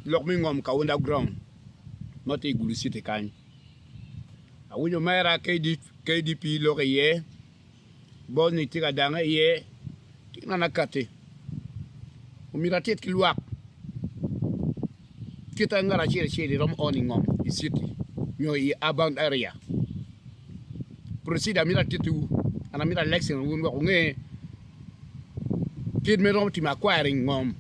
Lok me ngom Kaunda ground ma tye i Gulu city kany. Awinyo mera KDP lok iye, Bonny tye ka dange iye, tye ngat akati. Omyero atit ki lwak kit ma ngat acel acel romo on i ngom i city nyo i urban area. Procedure mito atittiwu and amito alection wun wek wunge kit ma iromo timo acquiring ngom.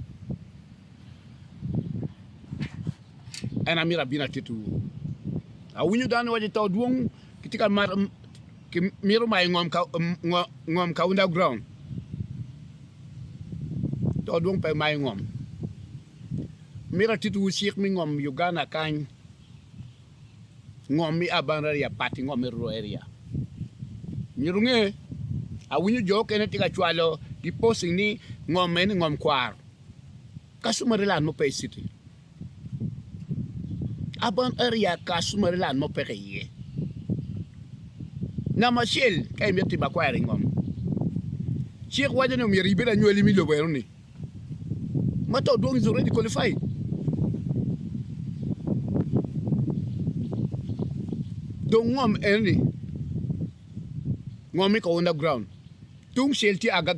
En amito abin atittiwu. Awinyo dano giwaco ni to dwong kitye ka mato kimito mayo ngom ka underground. To dwong pe mayo ngom. Mito atittiwu cik me ngom Uganda kany. Ngom me urban area pat ki ngom me rural area. Myero wunge, awinyo jo okene tye ka cwalo gi posting ni ngom eni ngom kwaro. Customary land mo pe i city. Urban area customary land mo peke iye. Namba acel ka imito timo acquire i ngom, cik waco ni myero ibed anywali me lobo enoni. Ma to dwong is already qualified. Dong ngom enoni, ngom me Kaunda ground, tung cel tye Aga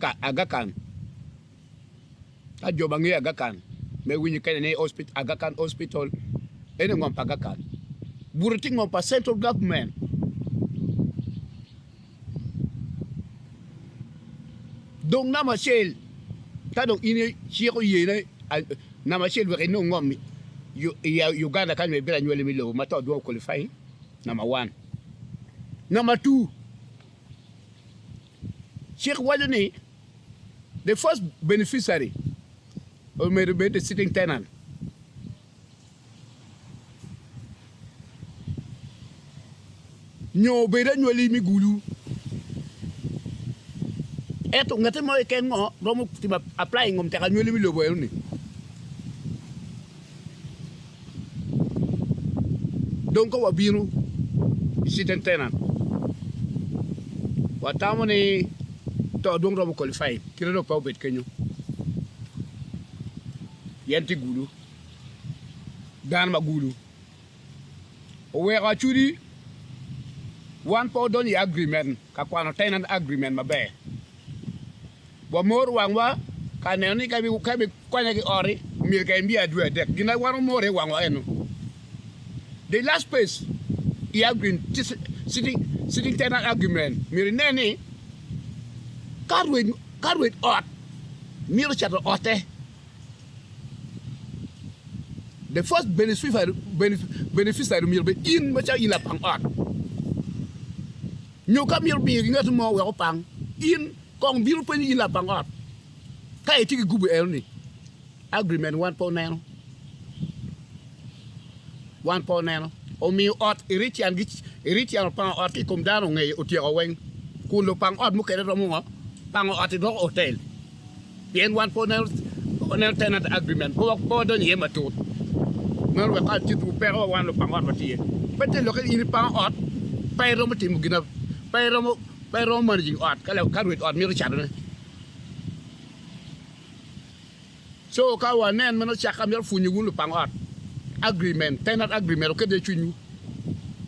Khan. Ka jo ma ngeyo Aga Khan me winyo kene ni Aga Khan Hospital eni ngom pa Aga Khan. Bute tye ngom pa Central Government. Dong namba acel ka dong in cik oye namba acel wek inong ngom i Uganda kany wek ibed anywali me lobo ma to dwong qualify namba one. Namba two cik waco ni The first beneficiary omyero obed the sitting tenant. Nyo obed anywali me gulu. Ento ngati mo keken ngo romo timo apply ngom tek anywali me lobo eno ni. Dong ka wabino i sitting tenant, watamo ni to dong romo qualify kite dong pe obed kenyo pien tye gulu, dano ma gulu oweko acudi wan pe wadonyo i agreement ka kwano tenant agreement maber. Wamor wangwa ka neno ni ka ibikwanya ki ot-ti, myero ka imiya dwe adek. Gin ma wan wamoro iye wangwa eno. The last page i agreement, sitting tenant agreement, myero inen ni ka rwed ot mito cato otte, the first beneficiary myero obed in macalo in lapang ot. Nyo ka mito miyo ki ngat mo wek opang, in kong bino penyo in lapang ot ka itye ki gubu eno ni agreement wan pe oneno wan pe oneno omiyo ot irician irician opango ot ki i kom dano ongeyo otyeko weng kun lupang ot mukene romo ngo pango ot idoko hotel Pien wan pe waneno tenant agreement, pe wadonyo iye matut. Meno wek ka atitwu peko ma wan lupang ot watye iye. Pe te lokke ni in ipango ot, pe iromo timo gin, pe iromo, pe iromo managing ot ka rwed ot mito catone. Co ka wanen meno caka mito pwonyo wun lupang ot agreement, tenant agreement wuket iye cwinywu.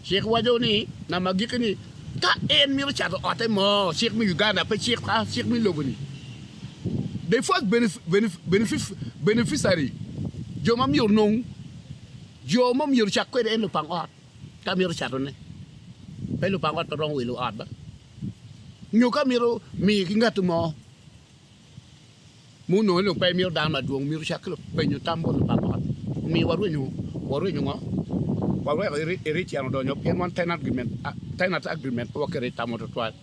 Cik waco ni namba agikki ni ka en mito cato otte mo, cik me Uganda pe cik ka cik me lobo-ni. The first beneficiary, jo ma myero onong, jo ma myero ocak kwede en lupang ot ka mito catone. Pe lupang ot pe romo wilo ot ba. Nyo ka mito miyo ki ngat mo. Munongo ni dong pe emito dano madwong, myero ocakke penyo tam bot lubanga ot. Omiyo warwenyo, warwenyo ngo? Waweko Eritrean odonyo pien wan tenant agreement, tenant agreement pe waketo i tamwa tutwal.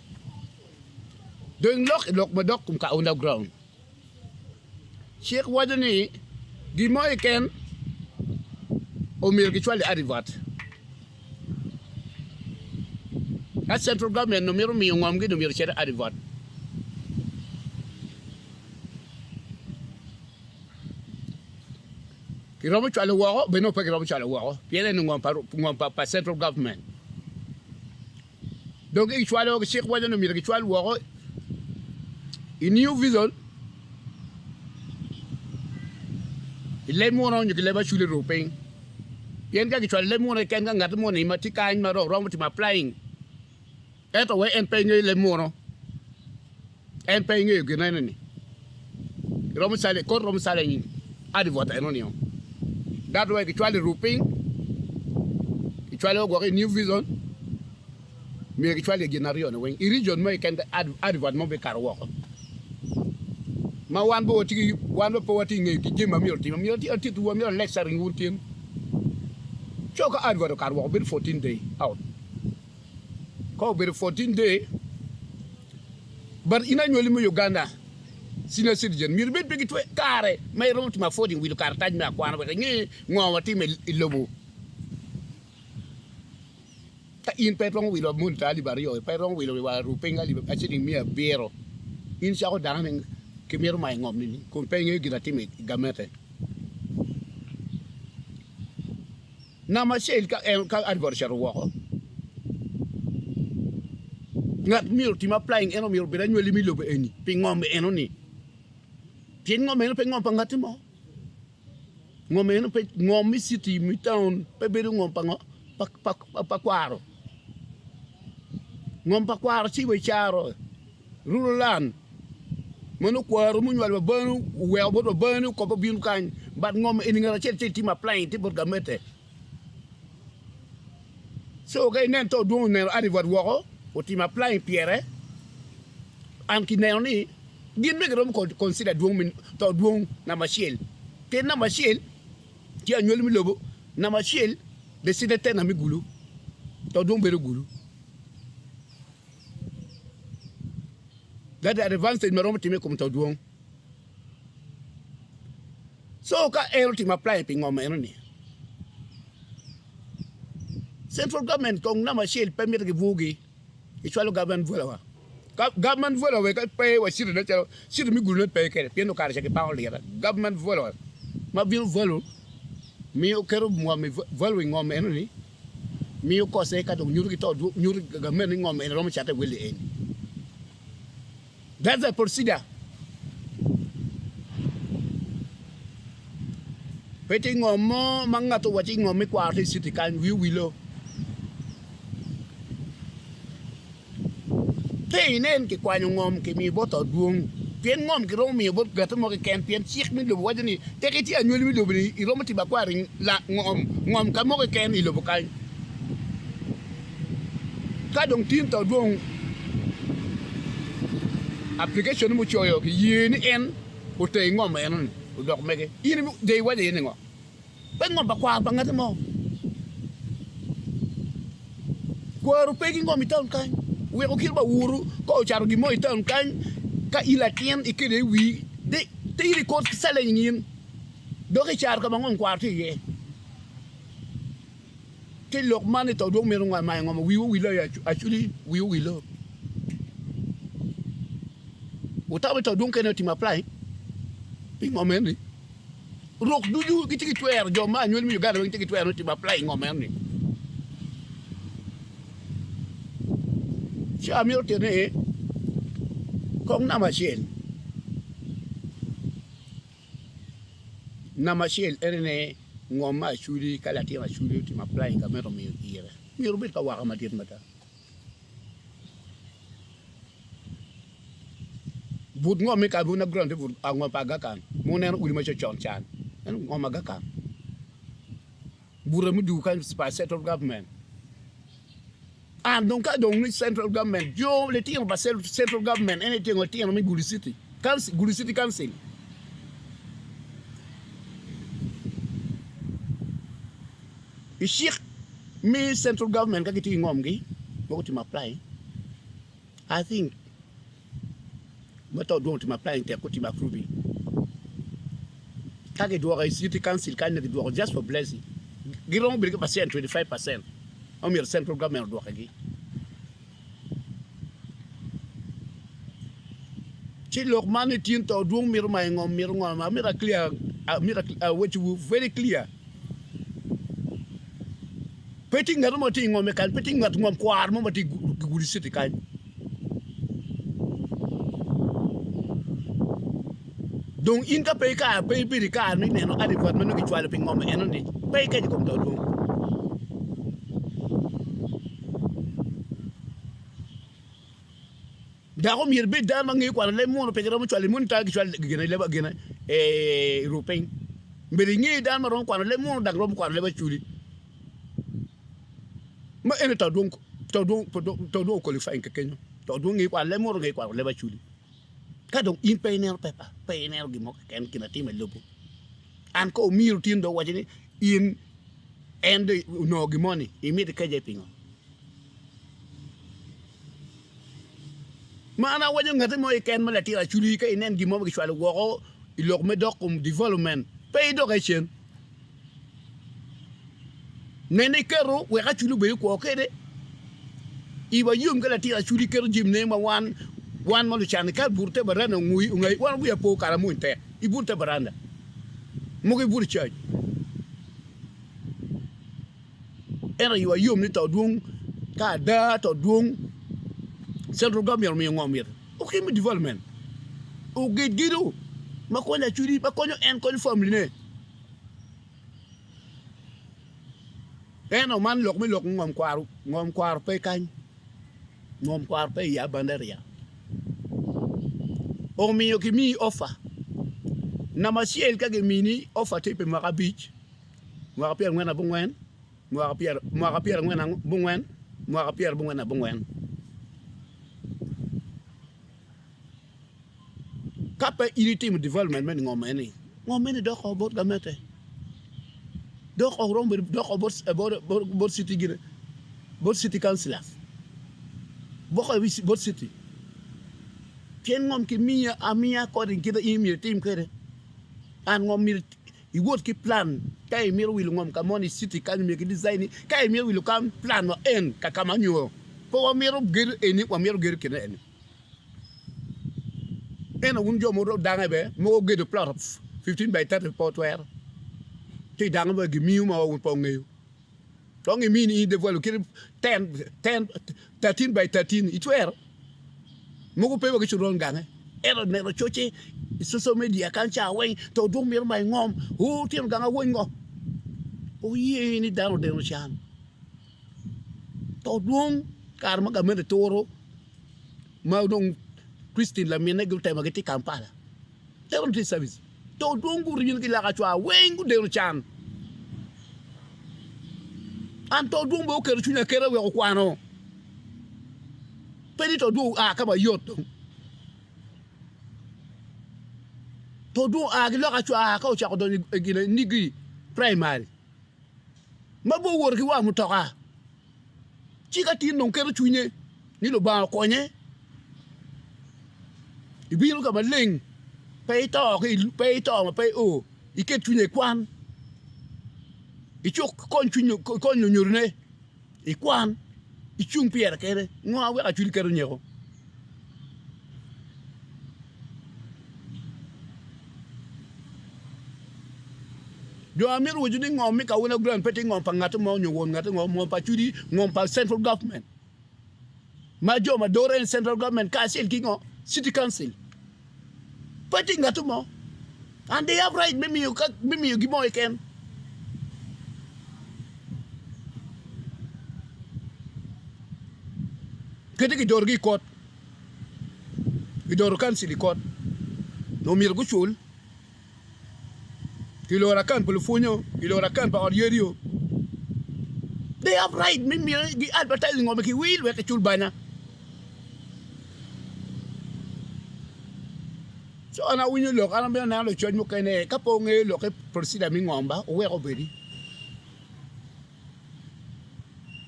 Dong lok i lok madok kom ka underground. Cik waco ni gin mo keken omyero gicwal i advert. Ka central government nongo mito miyo ngomgi nongo myero ocit i advert. Kiromo cwalo woko bene nongo pe kiromo cwalo woko pien eni ngom pa ngom pa central government. Dong gicwalo cik waco ni myero gicwal woko i new vision. I leb muno nyo ki leb Acholi ruu piny. Pien ka kicwalo i leb muno keken ka ngat moni ma tye kany ma dong romo timo applying ento wai en pe ngeyo leb muno, en pe ngeyo gin eno ni romo cale kot romo cale i advert eno ni o. That why kicwalo i ruu piny, kicwalo gwok i new vision. Myero kicwal iye gin aryone weng i region mo keken advert mo bikato woko ma wan bene watye ki wan bene pe watye ka ngeyo ki jami ma myero otim myero atitwu myero a lecturing wu tin co ka advert okato woko bedo 14 day out ka obedo 14 day but in anywali me Uganda senior citizen myero ibed pe ki kare ma iromo timo affording wilo karatac me akwana wek inge ngo ma time i lobo. Ka in pe iromo wilo monitor alip aryo, pe iromo wilo wa rupiny alip ciling miya abiro, in icako dano ni kimito mayo ngom nini kun pe ingeyo gin atimo i gamente. Namba acel ka en ka advert ocito woko, ngat myero otim applying en myero obed anywali me lobo eni pi ngom eno ni pien ngom eno pe ngom pa ngati mo. Ngom eno pe ngom me city me town pe bedo ngom pa ngo pa kwaro ngom pa kwaro ci wa i caro rural land ma nongo kwaro munywalo babanu oweko bot babanu okobo obino kany but ngom eni ngat acel acel timo applying tye bot gamente so ka inen to dwong oneno advert woko otimo applying pyere and kineno ni Gin bene giromo consider dwong me to dwong namba acel pien namba acel tye anywali me lobo namba acel the city tena me Gulu to dwong bedo Gulu that advantage ma romo time i kom to dwong so ka en otimo apply pi ngom eno ni central government kong namba acel pe mito gibwugi. Icwalo gavman bwola wa. Gavman bwola wa ka pe wa citi nen calo citi me gulu nen pe kede pien okare ca kipango lira. Gavman bwola wa ma bino value miyo keto ngom i value i ngom eno ni miyo kose ka dong nyuto ki to nyuto gavman ni ngom eni romo cate i welli eni. That's the procedure. Pe tye ngom mo ma ngat owaco ni ngom me kwaro tye i citi kany wiye owilo. Pe inen kikwanyo ngom kimiyo bot ot dwong pien ngom kiromo miyo bot gati mo keken pien cik me lobo waco ni tek itye anywali me lobo-ni iromo timo akwari ngom ka mo keken i lobo kany. Ka dong tin to dwong application mucoyo ki ye ni en oter ngom eno ni odok mege in dong iwaco iye ni ngo? Pe ngom pa kwaro pa ngati mo. Kwaro pe ki ngom i taun kany weko kit ma wuru ka ocato gin mo i taun kany ka in latin ikelo i wii tiri i kot ki caleny in dok i caro ka ma ngom kwaro tye iye. Ki lok man ni to dwong mito ngo mayo ngom wiwu owilo aye aculi wiwu owilo wutamo ni to dwong kene otimo apply pi ngom eni rok ducu gitye ki twero jo ma anywali me Uganda weng gitye ki twero me timo apply i ngom eni ci amito tito ni kong namba acel Namba acel ene ni ngom me aculi ka latin aculi otimo applying ka mito miyo ire myero obed ka waka madit mada. But ngom me Kabuna ground tye but ngom pa Aga Khan ma wuneno odi ma con can eno ngom Aga Khan bute mudwogo kany pa central government. And dong ka dong ni central government jo litino pa central government en aye tye litino me Gulu city council Gulu city council. I cik me central government ka gitye ki ngomgi ma gutimo apply I think ma to dwong otimo applying tek gutimo approving ka gidwoko i city council kany nongo gidwoko just for blessing giromo bedo ki percent 25 percent ma myero central government odwokigi ci lok man ni tin to dwong mito mayo ngom mito ngo amito a clear amito awacciwu very clear Pe tye ngat mo ma tye i ngome kany, pe tye ngat ngom kwar mo ma tye i gudi citi kany. Dong in ka pe ikare pe ibedo i kare me neno advert ma nongo kicwalo pi ngom enoni, pe ikeco i kom to dwong. Dok omyero ibed dano ma ngeyo kwano leb munu pe giromo cwalo i monitor gicwalo gine leb gine i ruk piny. Myero inge dano ma romo kwano leb munu dok romo kwano leb acholi. Ma eni to dwong to dwong to dwong qualifying ki kenyo. To dwong ngeyo kwano leb munu ngeyo kwano leb acholi. Ka dong in pe ineno pepa, pe ineno gin mo keken gin atimo i lobo. An ka omiro tin dong owaco ni in en dong onongo gin mo ni imito ikeca pingo? Ma an awaco ngati mo keken ma latin acwali ka inen gin mo ma kicwalo woko i lok me dok kom development pe idok iye cen. Nen iketo wek acwali obed kwo kwede. Iwa yom ka latin acwali keto jamine ma wan wan ma lucan ka buto te baranda ongui ongai wan wiya po kara mony tek ibuto te baranda mogo ibuto i cac. Ento iwa yom ni to dwong ka ada to dwong central government omiyo ngo mito okim me development oged gedo ma konyo acholi ma konyo en konyo family ne ento man lok me lok ngom kwaro ngom kwaro pe kany ngom kwaro pe i abanderia omiyo kimiyi offer namba acel ka gimini offer tye pi mwaka abic. mwaka pyerangwen abongwen, mwaka pyer mwaka pyerangwen abongwen, mwaka pyerabongwen abongwen. Ka pe in itimo development me ngom eni, ngom eni doko bot gamente, doko romo bedo doko bot bot city gine, bot city councilors, boko bot city pien ngom kimiyo amiya according kit ma in myero itim kwede. An ngom myero Iwot ki plan ka imito wilo ngom ka moni city kany myero ki design ka imito wilo kany plan wa en ka kama nyo pe wamito gedo eni wamito gedo kine eni ento wun jo ma odange bene mogo ogedo plot of 15 by 30 pe otwero ci idange bene gimiyo ma wun pe wungeyo dong imini in develop kit 10 10 13 by 13 itwero. Mogo pe wa gicuron gange ento neno cocce i social media kany ca weng to dong mito mayo ngom oo tino gang awony ngo oye ni dano odeno can to dwong kare ma gamente turo ma dong Christine lamine gutemo gitye i Kampala dano tye i service to dwong gurinyo ki laka cwa weng gudeno can an to dwong bene oketo cwinya aketa wek okwano. Pe ni to dwong oa ka mayot dong. To dwong oa ki loka cwar ka ocako donyo i gine nigi primary ma bene owoto ki war mutoka ci ka tin dong keto cwinye ni Lubanga okonye ibino ka maleng pe ito pe ito ma pe io iket cwinye ikwan icuk ikony cwiny ikony lunyodone. Ikwan, icung pire kene, ngo ma weko acwiny keto nyeko? Jo ma mito waco ni ngom me Kawina Grand pe tye ngom pa ngat mo nyo won ngat mo, ngom pa Acholi, ngom pa Central Government ma jo ma doro en Central Government kacel ki ngo City Council pe tye ngat mo and they have right me miyo me miyo gin mo keken. Kadi gidorogi i kot, gidoro kancil i kot nongo myero gucul, kiloro akan pa lupwonyo, kiloro akan pa ot yadi-o. They have right me miyo gi advertising ngo ki wil wek ecul banya. Co an awinyo lok an abino aneno lucoc mukene ka pe wungeyo lok ki procedure me ngom ba wuwek obedi.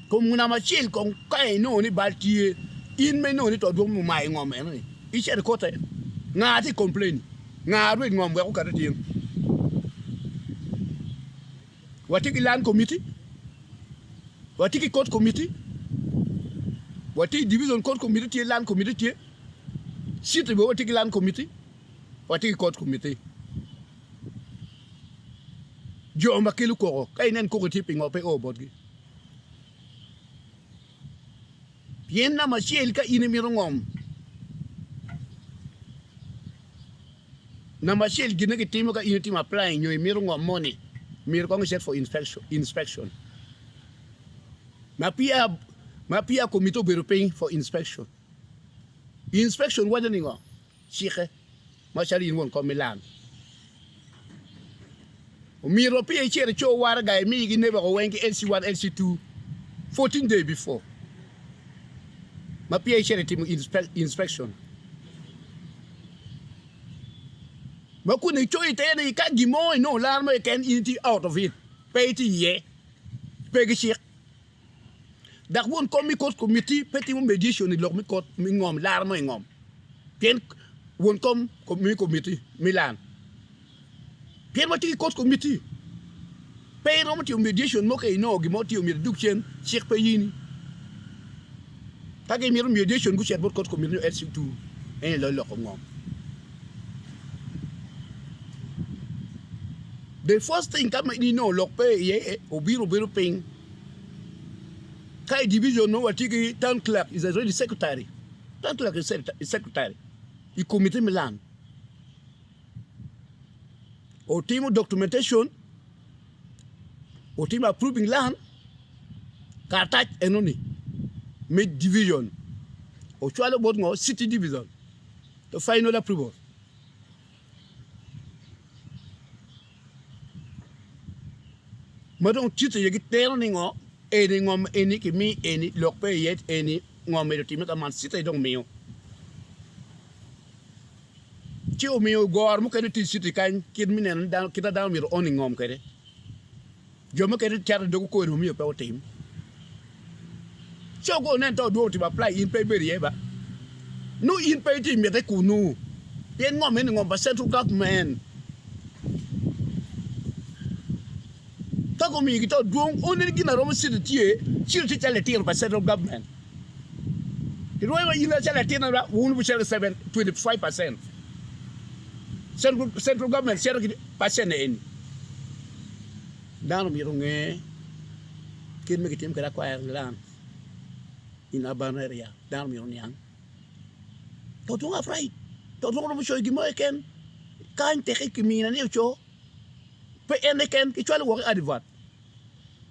Kom namba acel kong ka inongo ni bal tye in ma inongo ni to dwong omayo ngom eno ni icito ikote nga tye complain nga rwed ngom wek oket itin. Watye ki land committee, watye ki court committee, watye i division court committee tye, land committee tye, city bene watye ki land committee, watye ki court committee. Jo ma kelo koko, ka inen koko tye pingo pe o botgi? Pien namba acel ka in imito ngom. Namba acel gin ma gitimo ka in itimo applying nyo imito ngom moni myero kong icit for inspection ma peya ma peya komiti obedo piny for inspection. Inspection waco ni ngo? Cikke macalo in won kom me land. Omyero peya icit ico waraga imigi nebako weng ki LC1, LC2 14 day before ma peya icito itimo inspection. Ma kun icoyo ite ni ka gin mo inongo lar mo keken in itye out of it pe itye iye pe ki cik. Dok won kom me kot komiti pe timo mediation i lok me kot me ngom lar mo i ngom pien won kom me komiti me land pien watye ki kot komiti pe iromo timo mediation mo ka inongo gin mo tye omyero idug cen cik pe yeni ka gimito mediation gucit bot kot komiti nyo LC2 en aye loyo loko ngom. The first thing ka ma inongo lok pe iye obino bedo piny ka i division nongo watye ki town clerk is already secretary town clerk is secretary i committee me land otimo documentation otimo approving land karatac enoni me division ocwalo bot ngo city division to final approval. Ma dong tye iye gitero ni ngo eni ngom eni kimi eni lok pe iye eni ngo myero otime ka man cite dong miyo ci omiyo goro mukene tye i citi kany kit me neno ni dano kit ma dano myero oony ngom kwede jo mukene cito i dog okoni myero pe otim ci ogo nen to dwong otimo apply in pe ibedo iye ba nongo in pe itye mite kunu pien ngom eni ngom pa central government ka gumiyo gi to dwong only gin aromo citi tye citi tye calo litino pa central government irwenyo in calo latin wun wucito ki 25 percent central government cito ki percent eni dano myero onge kit ma kitimo kwede acquiring land in urban area dano myero oniang to dong afraid to dong romo coyo gin mo keken kany teki kimine ni oco pe en keken kicwalo woko i advert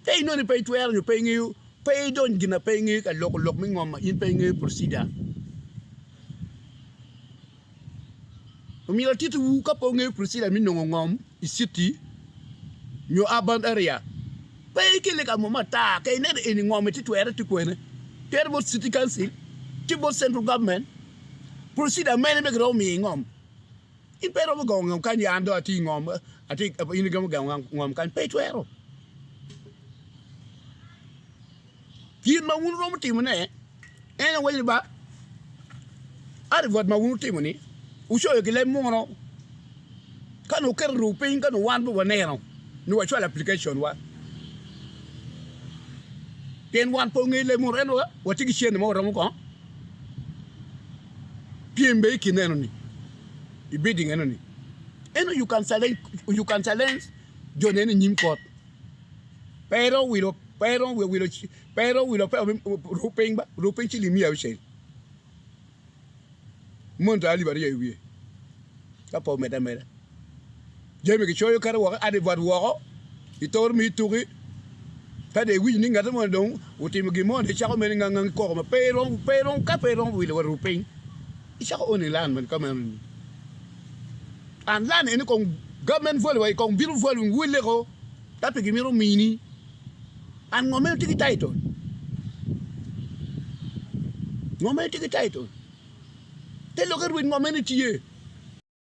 Ka inongo ni pe itwero nyo pe ingeyo, pe idony gin ma pe ingeyo ka loko lok me ngom ma in pe ingeyo procedure. Omyero atittiwu ka pe wungeyo procedure me nongo ngom i city nyo urban area, pe ikelle ka mo matar ka ineno eni ngom tye twere tye kwene, twere bot city council, tye bot central government, procedure mene ma giromo miyi ngom. In pe iromo gongo ngom kany an dong atye i ngom, atye in iromo gongo ngom kany, pe itwero. Gin ma wun wuromo timone en aye ni ba advert ma wun wutimo-ni wucoyo ki leb muno ka nongo wuketo ruu piny ka nongo wan bene waneno nyo wacwalo application wa pien wan pe wangeyo leb muno ento watye ki cente ma waromo kong pyem bene i kin enoni i building enoni ento you can challenge you can challenge jo nene i nyim kot. Pe iromo wilo, pe iromo wilo, pe iromo wilo pe ruk piny ba, ruk piny ciling miya aucel monto alip aryo i wiye ka pe omedde ameda. Jami kicoyo kadi woko advert woko i tor me tuki ka dong iwinyo ni ngat moni dong otimo gin moni icako mere ngangang ki koko ma pe iromo pe iromo ka pe iromo wilo wa ruk piny icako owning land man ka meno ni and land eni kong government value wa kong bino value welle ko. Ka pe gimito mini, and ngo meno tye ki title? Ngo meno tye ki title? Te lokke rwed ngo meno tye?